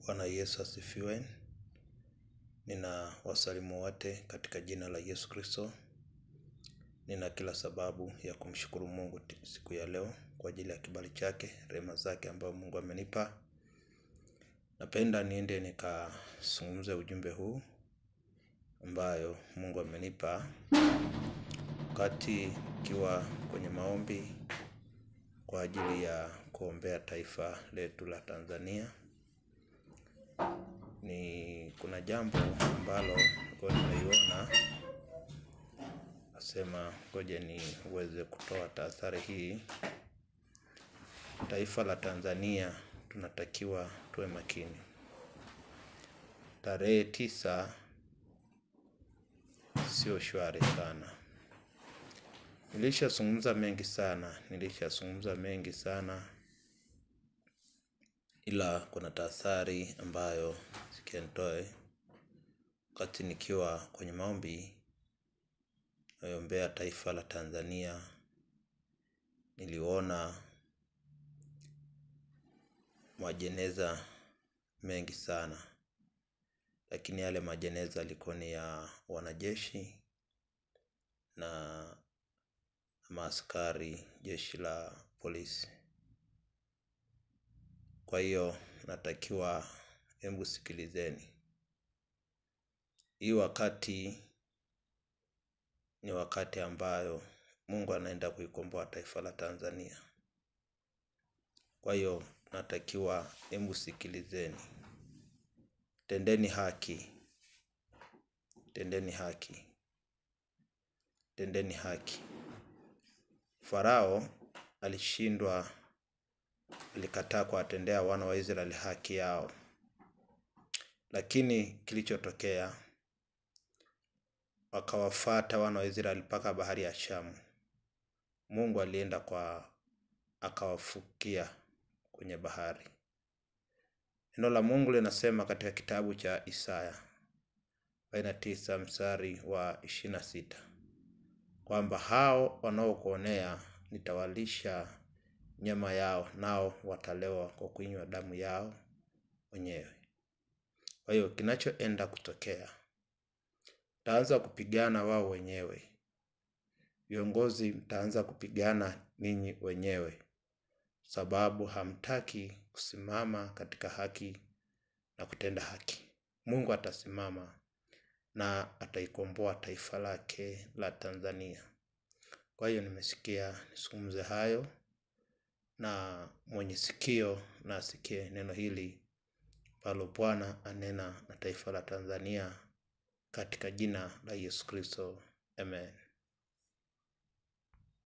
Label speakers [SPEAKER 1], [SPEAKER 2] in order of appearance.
[SPEAKER 1] Bwana Yesu asifiwe. Nina wasalimu wote katika jina la Yesu Kristo. Nina kila sababu ya kumshukuru Mungu siku ya leo kwa ajili ya kibali chake, rehema zake ambayo Mungu amenipa. Napenda niende nikazungumze ujumbe huu ambayo Mungu amenipa wakati nikiwa kwenye maombi kwa ajili ya kuombea taifa letu la Tanzania. Ni kuna jambo ambalo nilikuwa nimeiona, nasema ngoja niweze kutoa tahadhari hii. Taifa la Tanzania tunatakiwa tuwe makini. Tarehe 9 sio shwari sana. Nilishazungumza mengi sana, ila kuna tahadhari ambayo sikia nitoe. Wakati nikiwa kwenye maombi naiombea taifa la Tanzania, niliona majeneza mengi sana, lakini yale majeneza yalikuwa ni ya wanajeshi na maaskari jeshi la polisi. Kwa hiyo natakiwa, hebu sikilizeni. Hii wakati ni wakati ambayo Mungu anaenda kuikomboa taifa la Tanzania. Kwa hiyo natakiwa, hebu sikilizeni. Tendeni haki. Tendeni haki. Tendeni haki. Farao alishindwa, alikataa kuwatendea wana wa Israeli haki yao. Lakini kilichotokea, wakawafuata wana wa Israeli mpaka bahari ya Shamu. Mungu alienda kwa akawafukia kwenye bahari. Neno la Mungu linasema katika kitabu cha Isaya 49 mstari wa 26 kwamba hao wanaokuonea nitawalisha nyama yao, nao watalewa kwa kunywa damu yao wenyewe. Kwa hiyo kinachoenda kutokea, mtaanza kupigana wao wenyewe. Viongozi mtaanza kupigana ninyi wenyewe, sababu hamtaki kusimama katika haki na kutenda haki. Mungu atasimama na ataikomboa taifa lake la Tanzania. Kwa hiyo nimesikia nisungumze hayo, na mwenye sikio na asikie neno hili ambalo Bwana anena na taifa la Tanzania katika jina la Yesu Kristo. Amen.